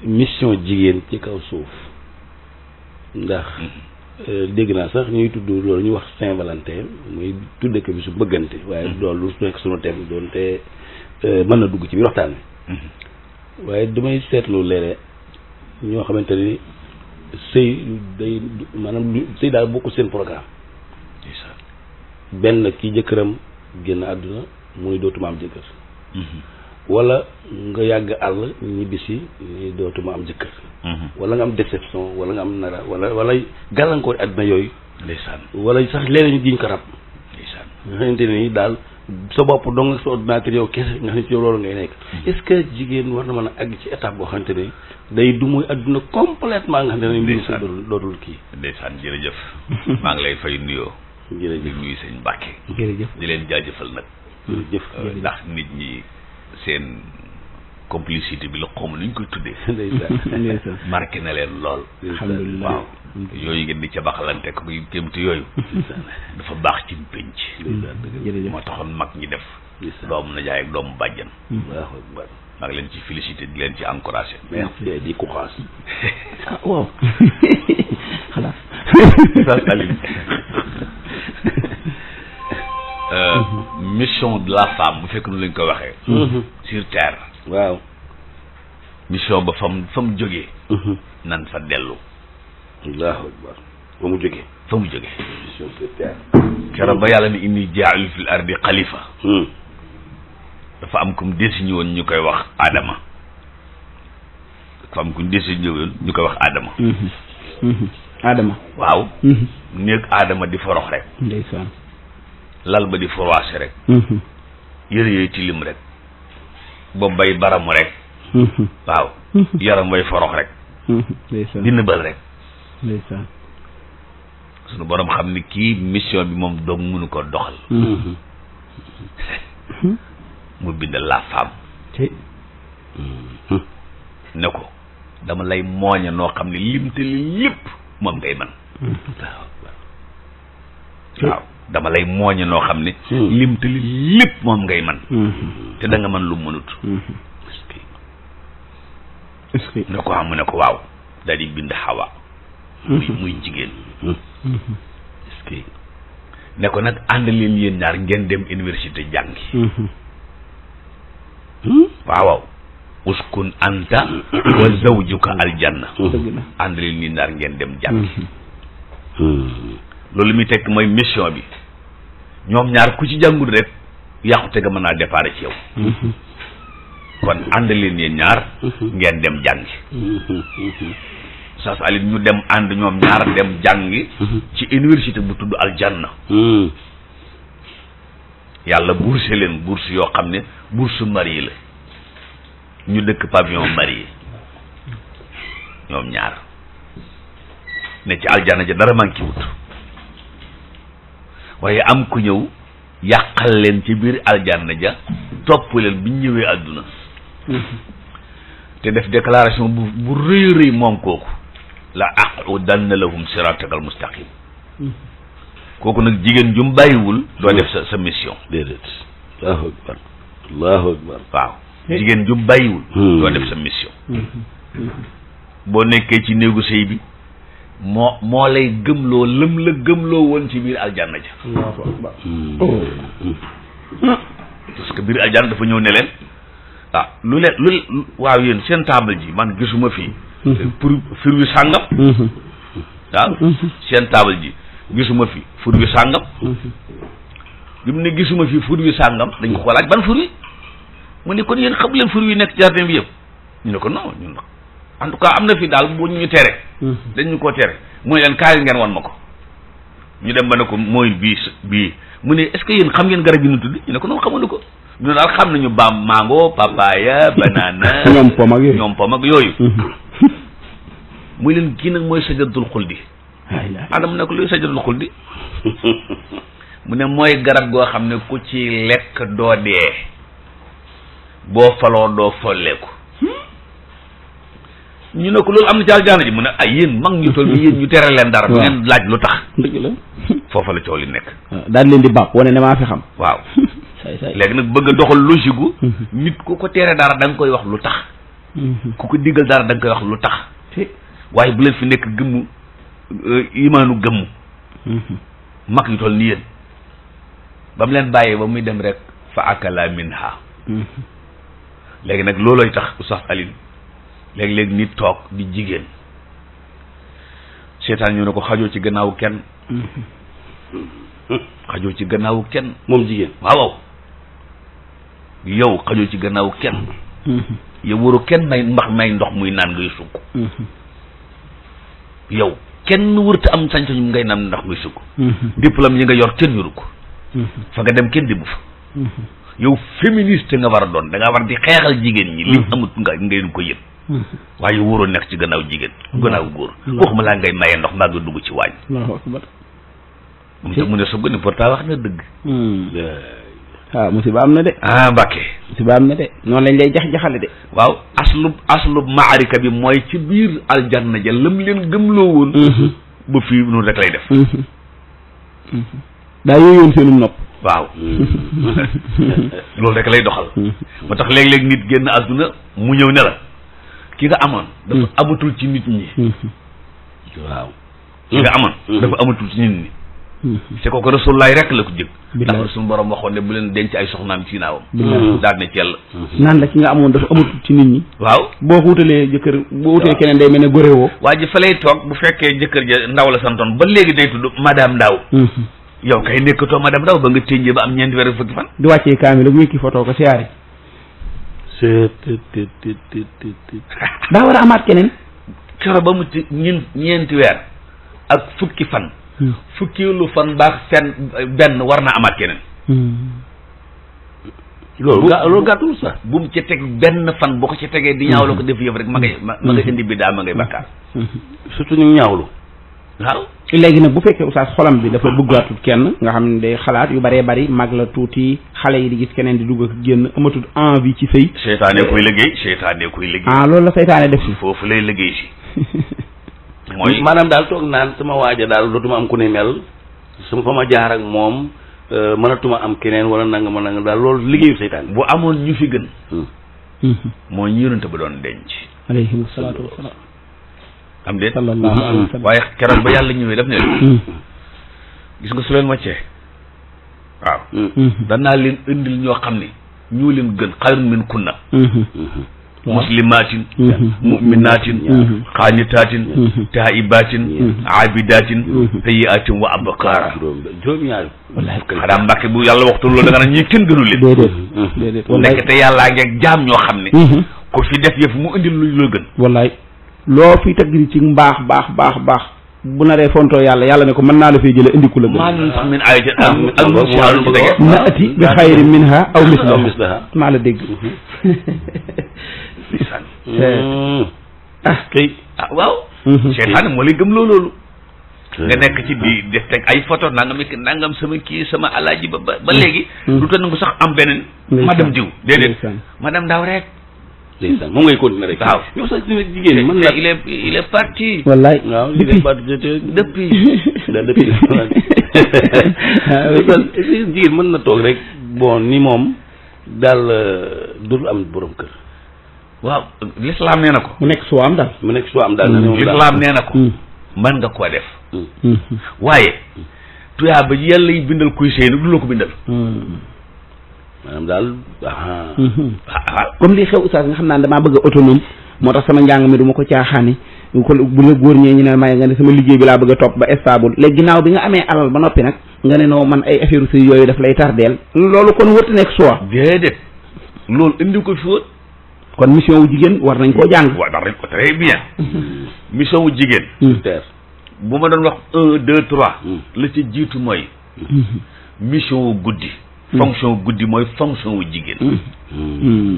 mission jigéen ci kaw suuf ndax dégg naa sax ñuy tudd loolu ñu wax Saint-Valentin muy tudde ko bi su bëggante waaye loolu nekk sunu thème doon te mën na dugg ci biir waxtaan wi waaye damay seetlu léeg-léeg ñoo xamante ni sëy day maanaam sëy daal bokkul seen programme benn kii jëkkëram génn àdduna muy dootuma am jëkkër wala nga yàgg àll ñibbisi ni dootuma am jëkkër wala nga am déception wala nga am nara wala gàllankoor àdduna yooyu ndeysaan wala sax léeg-léeg ñu jiñ ko rab ndeysaan nga xamante ni daal sa bopp dong sa ordinateur yow kese nga xam ne ci loolu ngay nekk est-ce que jigéen war na mën a àgg ci étape boo xamante ni day du muy àdduna complètement nga xam ne mbir sa dootul kii ndeysaan jërëjëf maa ngi lay fay nuyoo jërëjëf di nuyu sëñ Mbàkke jërëjëf di leen jaajëfal nag jërëjëf ndax nit ñi seen complicité bi la xawma nu ñu koy tuddee ndeysaan marqué na leen lool alhamdulilah waaw yooyu ngeen di ca baxalante ko yu kémti yooyu dafa baax ci pénc jërëjëf moo taxoon mag ñi def doomu na jaay ak doomu bàjjan maa ngi leen ci félicité di leen ci encouragé merci di courage ah waaw xalaat mission de la femme bu fekk nu lañ ko waxee sur terre waaw mission ba fa mu jógee nan fa dellu allahu akbar fa mu jógee mission sur terre keroog ba yàlla ni inni jaa'il fil ardi xalifa dafa am kum désigné woon ñu koy wax Adama dafa am kum désigné woon ñu koy wax Adama Adama waaw néeg Adama di forox rek ndeysaan lal ba di foroissé rek yëre yooyu tilim rek boobu bay baramu rek waaw yaram way forox rek ndeysaan di nëbal rek ndeysaan sunu borom xam ni kii mission bi moom doom mënu ko doxal mu bind la femme ne ko dama lay mooña noo xam ne limtali lépp moom ngay man waaw dama lay mooñe noo xam ne limtali lépp moom ngay man te da nga mën lu mënut est-ce que ne ko xam ne ko waaw daal di bind Hawa muy jigéen est-ce que ne ko nag ànd leen yéen ñaar ngeen dem université jàngi waaw uskun anta wa zawjuka aljanna ànd leen yéen ñaar ngeen dem jàngi loolu muy tekk mooy mission bi ñoom ñaar ku ci jàngul rek yàqute ga mën naa départ ci yow kon ànd leen yéen ñaar ngeen dem jàngi sas alit ñu dem ànd ñoom ñaar dem jàngi ci université bu tudd aljanna yàlla bourse leen bourse yoo xam ne bourse marié la ñu dëkk pavillon marié ñoom ñaar ne ci aljanna ja dara manqué wut waaye am ku ñëw yàqal leen ci biir aljanna ja topp leen bi ñu ñëwee àdduna te def déclaration bu rëy rëy moom kooku la aqudanna lahum siratakal mustaqim kooku nag jigéen jum bàyyiwul doo def sa mission déedéet allahu akbar allahu akbar waaw jigéen jum bàyyiwul doo def sa mission boo nekkee ci néegu sëy bi moo lay gëmloo lëm la gëmloo woon ci biir aljanna ja allahu akbar parce que biir aljanna dafa ñëw ne leen ah lu waaw yéen seen table ji man gisuma fii pour fur wi sàngam waaw seen table ji gisuma fi fur wi sàngam bi mu ne gisuma fi fur wi sàngam dañ ko laaj ban fur wi mu ne kon yéen xam leen fur wi nekk jardin bi yëpp ñu ne ko non ñun en tout cas am na fi daal bu ñu tere dañ ñu koo tere mu ne leen kaay ngeen wan ma ko ñu dem ba ne ko mooy bii mu ne est-ce que yéen xam ngeen garab yi ñu tudd ñu ne ko noonu xamuñu ko ñu ne daal xam nañu baam mango papaya banana ñoom pom ak yooyu muy leen kii nag mooy sajaratul xuldi Adam ne ko luy sajaratul xuldi mu ne mooy garab goo xam ne ku ci lekk doo dee boo faloo doo folleeku ñu ne ko loolu am na ci aljanna ji mu ne ay yéen mag ñu toll yéen ñu tere leen dara du ngeen laaj lu tax dëgg la foofa la coow li nekk daal leen di bàpp wane ne maa fi xam waaw léegi nag bëgg a doxal logique gu nit ku ko tere dara da nga koy wax lu tax ku ko diggal dara da nga koy wax lu tax waaye bu leen fi nekk gëmmu imaanu gëmmu mag yu toll ni yéen ba mu leen bàyyee ba muy dem rek fa akala minha léegi nag loolooy tax Oustaz Alioune léeg-léeg nit toog di jigéen seetaan ñu ne ko xajoo ci gannaawu kenn xajoo ci gannaawu kenn moom jigéen waaw yow xajoo ci gannaawu kenn yow waru kenn may ndox muy naan ngay sukk yow kenn wërta am sañ-sañu ngay naan ndox muy sukk diplôme yi nga yor kenn yoru ko fa nga dem kenn dimbu fa yow féministe nga war a doon da nga war di xeexal jigéen ñi liñ amut nga ngeen ko yëg waaye waroo nekk ci gannaaw jigéen gannaaw góor waxuma laa ngay maye ndox mbaa nga dugg ci waañ moom te mu ne soog ni pourtant wax na dëgg waaw musiba am na de Mbàkke musiba am na de noonu lañ lay jax-jaxale de waaw aslub maarika bi mooy ci biir aljanna ja lam leen gëmloo woon ba fii noonu rek lay def daa yooyoon seenum nopp waaw loolu rek lay doxal moo tax léeg-léeg nit génn àdduna mu ñëw ne la ki nga amoon dafa amatul ci nit ñi waaw ki nga amoon dafa amatul ci nit ñi te kooku rasulullaay rek la ko jëg ndax suñu borom waxoon ne bu leen denc ay soxnaam ci naawam daal ne cell naan la ki nga amoon dafa amatul ci nit ñi waaw boo ko wutalee jëkkër boo wutalee keneen day mel ne gore woo waa ji fa lay toog bu fekkee jëkkër ja ndaw la santoon ba léegi day tudd madame Ndaw yow kay nekkatoo madame Ndaw ba nga ténjee ba am ñeenti weer fukki fan di wàccee kaamil ak wékki photo ko siyaare daa war a amaat keneen kero ba mu ci ñeenti weer ak fukki fan fukki lu fan baax benn war na amaat keneen loolu gàttul sax bu mu ci teg benn fan boo ko ci tegee di ñaawlu ko def yëf rek ma nga indi bi daa ma ngay bakkaar surtout ñu ñaawlu waaw léegi nag bu fekkee oustaz xolam bi dafa bëggaatul kenn nga xam ne day xalaat yu bëree bëri mag la tuuti xale yi di gis keneen di dugg ak génn amatul envie ci sëy seytaane koy liggéey loolu la seytaane def si foofu lay liggéey si mooy maanaam daal toog naan sama waaja daal dootuma am ku ne mel sama fa ma jaar ak moom mënatuma am keneen wala nanga daal loolu liggéeyu seytaane bu amoon ñu fi gën mooy ñu yonent ba doon denc alayhi salaatu wasalaam am déet sallallahu alayhi wa sallam waaye keroog ba yàlla ñëwee daf ne gis nga su leen wàccee waaw danaa leen indil ñoo xam ne ñoo leen gën xayrun min kunna muslimatin muminatin xaanitatin taibatin abidatin sayyiatin wa abkara juróom-ñaar wallahi xanaa Mbàkke bu yàlla waxtu loolu da nga naan ñii kenn gënu leen déedéet nekk te yàllaa ngeeg jaam ñoo xam ne ku fi def yëf mu indil lu la gën wallaay loo fi teg ci mbaax baax bu naree fontoo yàlla ne ko mën naa la fay jële indi ku la gën maa nun sax min ayatin ak na ati bi xayri minha aw mislaha maa la dégg kay waaw seytaane moo lay gëm loolu nga nekk ci di def teg ay photo nangam sama kii sama alaaji ba léegi du ta nangu sax am beneen madame diw déedéet madame Ndaw rek ndeysaan moom ngay continuer rek waaw yow sax jigéen mën na il est parti wallaay waaw il est parti depuis jigéen mën na toog rek bon ni moom daal dul am borom kër waaw l'islam nee na ko mu nekk soo am daal l'islam nee na ko mën nga koo def waaye tuyaa ba yàlla yi bindal kuy sëy nag du la ko bindal maanaam daal comme li xew oustaz nga xam naa damaa bëgg a autonome moo tax sama njàng mi du ma ko caaxaani ko bu la góor ñee ñu ne may nga ne sama liggéey bi laa bëgg a topp ba stable léegi ginnaaw bi nga amee alal ba noppi nag nga ne noo man ay affaire sëy yooyu daf lay tardeel loolu kon wërta nekk choix déedéet loolu indi ko fi woon kon mission wu jigéen war nañ koo jàng waaw war nañ ko très bien mission wu jigéen bu ma doon wax 1 2 3 la ci jiitu mooy mission wu guddi fonction guddi mooy fonction wu jigéen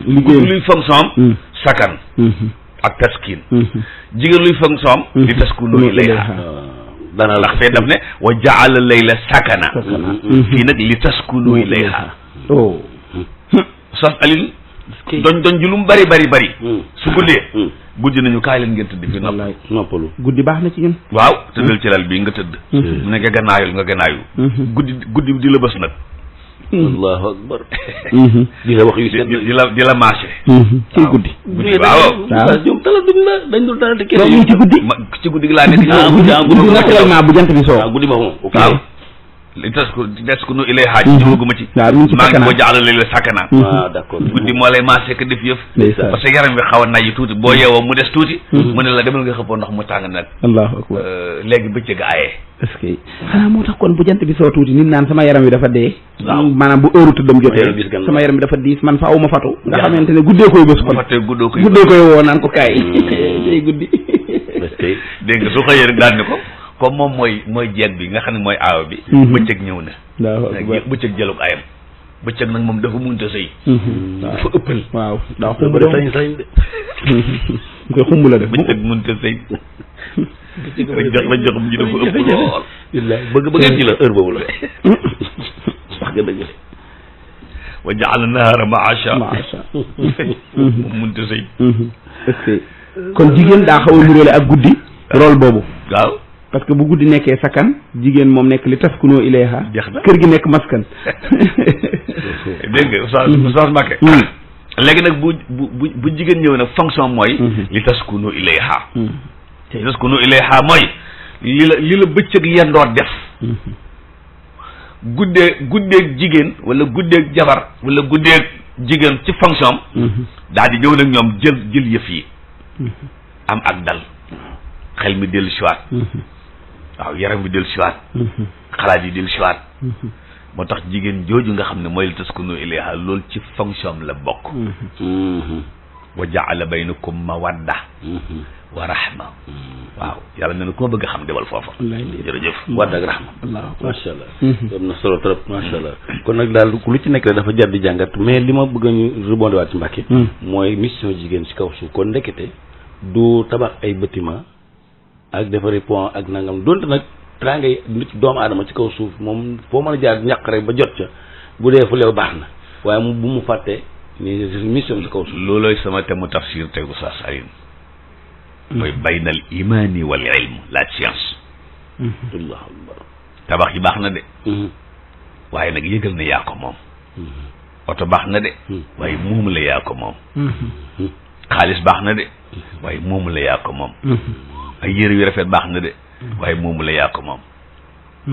guddi luy fonction am sakan ak taskin jigéen luy fonction am li taskunu ilayha dana ndax fee daf ne wa jaala layla sakana fii nag li taskunu ilayha sas alin doñ ji lu mu bari su guddee guddi nañu kaay leen ngeen tëdd fi noppalu guddi baax na ci ñun waaw tëddal ci lal bii nga tëdd mu ne nga gannaayu guddi di la bës nag allahu akbar di la wax yu set di la marché ci guddi waaw ñoom talatuñ la dañ dul talati kese ñu ci guddi ci guddi gi laa nekk guddi naturellement bu jant bi soo guddi ba moom waaw li des ko nu ilay xaaj ñëwaguma ci waaw mu ci maa ngi ko jaxale la sakkanaan waaw d'accord guddi moo lay marché que def yëf ndeysaan parce que yaram bi xaw a nayi tuuti boo yeewoo mu des tuuti mu ne la demal nga xëppoo ndox mu tàng nag allahu akbar léegi bëccëg aaye est-ce que xanaa moo tax kon bu jant bi soo tuuti nit naan sama yaram wi dafa dee waaw maanaam bu heure tëddam jotee sama yaram bi dafa diis man faaw ma fatu nga xamante ne guddee koy bés kon guddee koy woo naan ko kaay day guddi dégg nga su xëyee rek daan ni ko comme moom mooy jeeg bi nga xam ne mooy aaw bi bëccëg ñëw na bëccëg jëlug ayam bëccëg nag moom dafa munta sëy dafa ëppal waaw daa xumb sañ de koy xumb la def bëccëg munta sëy jox ji dafa ëpp lool bëgg ci la heure boobu la wax nga dëgg wa jaala nahaara maasha moom munta sëy est-ce que kon jigéen daa xaw a nuróole ak guddi rôle boobu waaw parce que bu guddi nekkee sakkan jigéen moom nekk li taskunoo ilayha kër gi nekk maskan dégg nga Oustaz Mbacké léegi nag bu jigéen ñëw nag fonction mooy li taskunu ilayha li taskunu ilayha mooy li la bëccëg yendoo def guddeeg jigéen wala guddeeg jabar wala guddeeg jigéen ci fonction daal di ñëw nag ñoom jël yëf yi am ak dal xel mi dellu siwaat waaw yaram bi dellu siwaat xalaat yi dellu siwaat moo tax jigéen jooju nga xam ne mooy li taskunu ilayha loolu ci fonction la bokk wa jaala baynakum mawadda wa rahma waaw yàlla ne na ku ma bëgg a xam demal foofa jërëjëf wadda ak rahma macha allah am na solo trop macha allah kon nag daal lu ci nekk rek dafa jar di jàngat mais li ma bëgg ñu rebondir waat ci Mbàkke mooy mission jigéen ci kaw suuf kon ndekete du tabax ay bâtiment ak defari pont ak nangam donte nag tra ngay nit doomu aadama ci kaw suuf moom foo mën a jaar ñàq rek ba jot ca bu dee fu leew baax na waaye bu mu fàtte ni mission ci kaw suuf loolooy sama thème mu tafsir tegu sa sayin mooy baynal imaani wal ilm la science allahu akbar tabax yi baax na de waaye nag yëgal na yaa ko moom oto baax na de waaye moom la yaa ko moom xaalis baax na de waaye moom la yaa ko moom ay yére yu rafet baax na de waaye moomu la yaa ko moom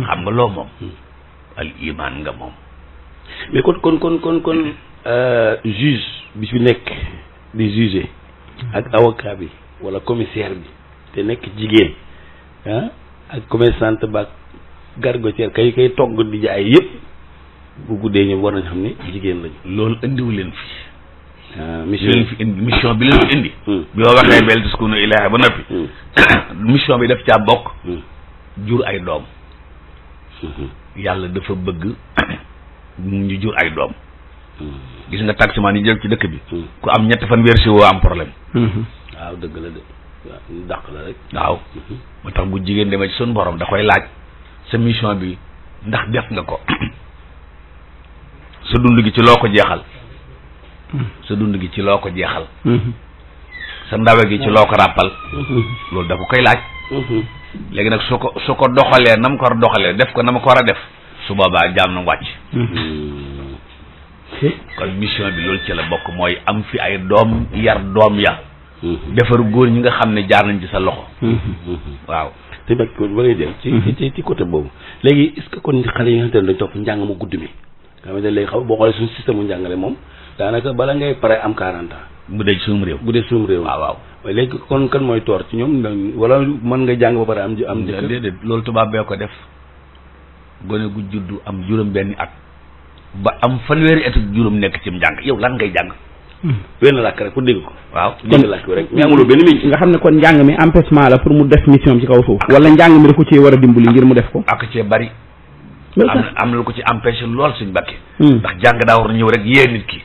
xam nga loo moom al iman nga moom mais kon juge bi fi nekk di juger ak avocat bi wala commissaire bi te nekk jigéen ak commerçante ba gargotière kay togg di jaay yëpp bu guddee ñoom war nañ xam ne jigéen lañu loolu indiwu leen fi mission bi leen fi indi bi ma waxee bel taskunu ilayha ba noppi mission bi daf caa bokk jur ay doom yàlla dafa bëgg ñu jur ay doom gis nga taximan yi jël ci dëkk bi ku am ñett fan weer si woo am problème waaw dëgg la de waaw dàq la rek waaw moo tax bu jigéen demee ci suñu borom da koy laaj sa mission bi ndax def nga ko sa dund gi ci loo ko jeexal sa dund gi ci loo ko jeexal sa ndawe gi ci loo ko ràppal loolu dafa koy laaj léegi nag su ko doxalee na mu ko war a doxalee def ko na ma ko war a def su boobaa jaam na wàcc kon mission bi loolu ci la bokk mooy am fi ay doom yar doom ya defar góor ñi nga xam ne jaar nañ ci sa loxo waaw te ba ngay jël ci côté boobu léegi est-ce que kon xale yi nga xamante ne dañ topp njàng mu gudd mi nga xamante ne léegi xaw boo xoolee suñu système mu njàngale moom daanaka bala ngay pare am 40 ans bu dee suñu réew waaw léegi kon kan mooy toor ci ñoom wala mën nga jàng ba pare am déedéet loolu tubaab bee ko def gone gu juddu am juróom benni at ba am fanweeri at ak juróom nekk ci njàng yow lan ngay jàng benn làkk rek pour dégg ko waaw dégg làkk bi rek mais amuloo benn mi nga xam ne kon njàng mi empêchement la pour mu def mission ci kaw suuf wala njàng mi da ko ci war a dimbali ngir mu def ko ak cee bari am na lu ko ci empêché lool suñ Mbàkke ndax jàng daa war na ñëw rek yee nit ki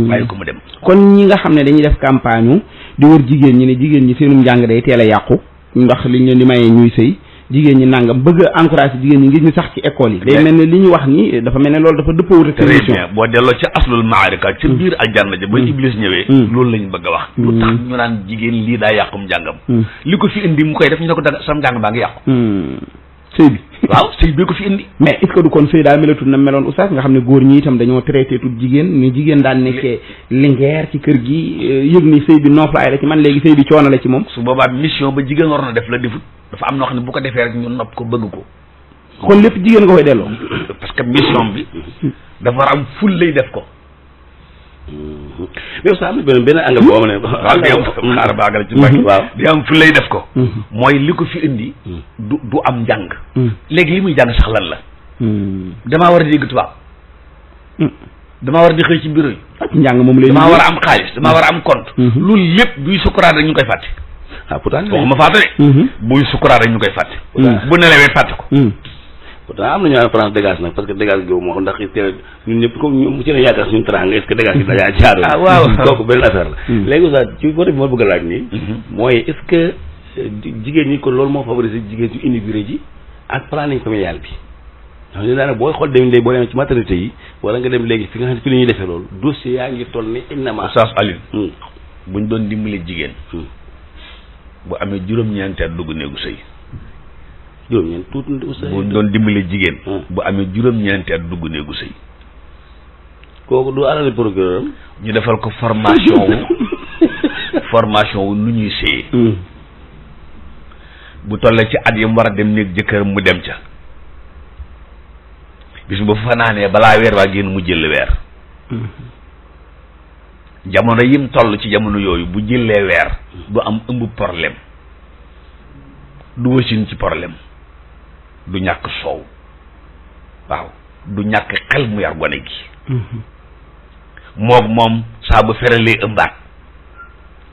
bàyyi ko mu dem kon ñi nga xam ne dañuy def campagne di wër jigéen ñi ne jigéen ñi seenum njàng day teel a yàqu ndax liñ leen di mayee ñuy sëy jigéen ñi nangam bëgg a encouragé jigéen ñi ngir ñu sax ci école yi day mel ne li ñu wax ni dafa mel ne loolu dafa dëppoo wut ak mission boo delloo ci aslul maarika ci biir aljanna ja ba iblis ñëwee loolu lañ bëgg a wax lu tax ñu naan jigéen lii daa yàqum njàngam li ko fi indi mu koy def ñu ne ko da sam njàng baa ngi yàqu sëy bi waaw sëy bi ko fi indi. mais est-ce que du kon sëy daa melatul na meloon oustaz nga xam ne góor ñi itam dañoo traité tout jigéen ni jigéen daan nekkee lingeer ci kër gi yëg ni sëy bi noflaay la ci man léegi sëy bi coono la ci moom. su boobaa mission ba jigéen war na def la defut dafa am noo xam ne bu ko defee rek ñu nopp ko bëgg ko. kon lépp jigéen nga koy delloo. parce que mission bi dafa war am ful lay def ko. mais ça am na benn angle boo xam ne. waaw di am xaaral baagal ci mbàkk. waaw di am ful lay def ko. mooy li ko fi indi. du am njàng. léegi li muy jàng sax lan la. damaa war a dégg tubaab. damaa war a di xëy ci bureau yi. ak njàng moom lay damaa war a am xaalis damaa war a am compte. loolu yëpp buy sukkuraat rek ñu koy fàtte. ah pourtant waxuma fàtte de. buy sukkuraat rek ñu koy fàtte. bu nelawee fàtte ko. pourtant am na ñu naan France dégage nag parce que dégage gi moo xam ndax ñun ñëpp comme ñoom ci la yaakaar suñu teraanga est-ce que dégage gi dajaa jaarul. ah waaw kooku benn affaire la. léegi sax ci côté bi ma bëgg a laaj nii. mooy est-ce que jigéen ñi kon loolu moo favoriser jigéen ñu immigré ji ak planning familial bi. xam nga daanaka booy xool dem léegi boo demee ci maternité yi wala nga dem léegi fi nga xam ne fi la ñuy defee loolu dossier yaa ngi toll ni innama. Oustaz Alioune. buñ doon dimbali jigéen. bu amee juróom-ñeenti at dugg néegu sëy. juróom-ñeent tuuti bu doon dimbali jigéen. bu amee juróom-ñeenti at dugg néegu sëy. kooku du alal procureur ñu defal ko formation wu nu ñuy sëyee. bu tollee ci at yi mu war a dem néeg jëkkër mu dem ca. bis bu fanaanee balaa weer waa génn mu jël weer. jamono yim toll ci jamono yooyu bu jëlee weer du am ëmb problème du wasin ci problème du ñàkk soow waaw du ñàkk xel mu yar gone gi moom saa bu feralee ëmbaat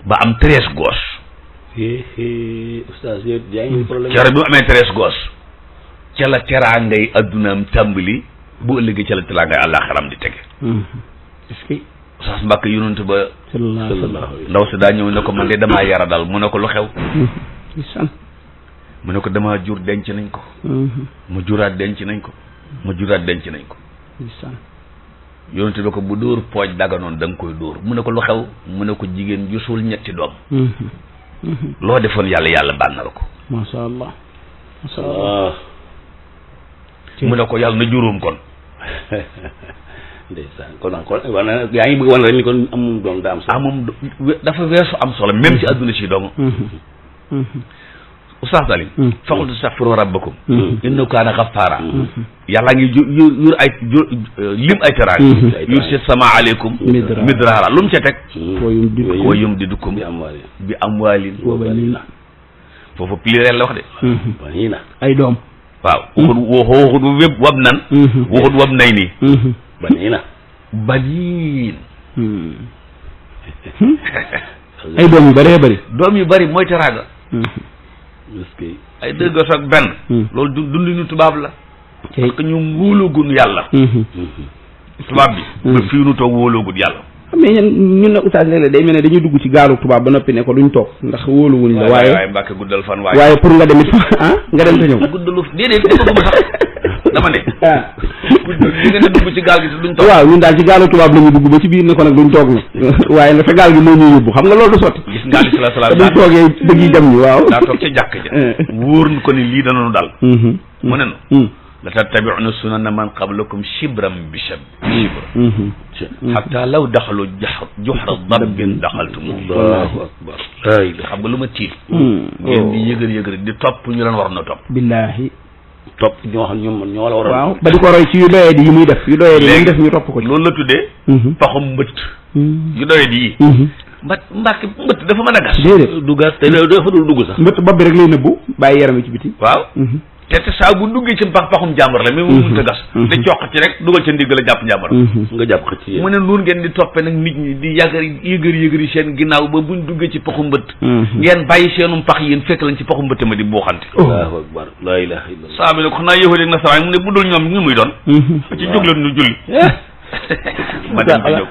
ba am 13 gosses. oustaz yaa ngi problème cere bi mu amee 13 gosses ca la teraangay addunaam tàmbali bu ëllëgee ca la teraangay àllaaxiram di tege. est-ce que Oustaz Mbàkke yonent ba sallallahu ndaw si daa ñëw ne ko man de damaa yara dal mu ne ko lu xew. mu ne ko damaa jur denc nañ ko. mu juraat denc nañ ko. mu juraat denc nañ ko. yonent ba ko bu dóor pooj daganoon da nga koy dóor mu ne ko lu xew mu ne ko jigéen ju suul ñetti doom. loo defoon yàlla bànnal ko. masha Allah masha Allah. mu ne ko yàlla na juróom kon. ndeysaan kon yaa ngi bëgg wan rek ni kon amum doom daa am solo. amum dafa weesu am solo même ci àdduna si dong. Oustaz Alioune. faqultu astaghfiru rabbakum. innahu kaana ghaffaaraa. yàlla ngi yur ay lim ay teraanga. yursil samaa aleykum. midraara lu mu ca teg. wa yumdidkum bi amwaalin wa baniina. foofu pluriel la wax de. baniina ay doom. waaw waxut wépp wab nan. waxut wab nay nii. baniina baniin. ay doom yu bëree bëri. doom yu bëri mooy teraanga. est-ce que ay deux gosses ak benn. loolu dunduñu tubaab la. parce que ñu wóoloogun yàlla. tubaab bi. ba fii nu toog wóoloogun yàlla. mais ñun nag oustaz léeg-léeg day mel ne dañuy dugg ci gaalu tubaab ba noppi ne ko duñ toog ndax wóoluwuñ la. waaye Mbàkke guddal fan waaye pour nga dem it nga dem te ñëw. guddalu déedéet guddaluma sax dama ne. li ngeen di dugg ci gaal gi te duñ toog. waaw ñun daal ci gaalu tubaab la ñu dugg ba ci biir ne ko nag duñ toog nag waaye nag sa gaal gi moo ñuy yóbbu xam nga loolu du sotti. gis nga alayhi salaatu salaam buñ toogee dëgg yi dem ñu waaw. daa toog ca jàkk ja. wóor na ko ni lii danoonu dal. mu ne nu. la tattabi'una sunana man qablakum shibran bi shibr. hatta law daxalu juhra dabbin daxaltum. Allahu akbar. xam nga lu ma tiit. ngeen di yëgër di topp ñu leen war na topp. billaahi. topp ñoo xam ñoo la war a. waaw ba di ko roy ci yu doyee di yi muy def. yu doyee di yi muy def ñu topp ko ci. loolu la tuddee. paxum mbëtt. yu doyee di yi. mbàkk mbëtt dafa mën a gas. déedéet du gas te dafa dul dugg sax. mbëtt bopp bi rek lay nëbbu bàyyi yaram ci biti. waaw. te saa bu duggee ci paxum jàmbur la mais mu mënut a gas. da coq ci rek dugal ca ndigg la jàpp njàmbur. nga jàpp xëcc yi. mu ne noonu ngeen di toppee nag nit ñi di yëgër seen ginnaaw ba buñ duggee ci paxum mbëtt. ngeen bàyyi seenum pax yéen fekk lañ ci paxum mbëtt ma di buuxante. Allahu akbar la ilaha illallah. saa bi ne ko xanaa yëfoo rek na sawaay mu ne bu dul ñoom ñu muy doon. ci jóg leen ñu julli. ma dem te ñëw.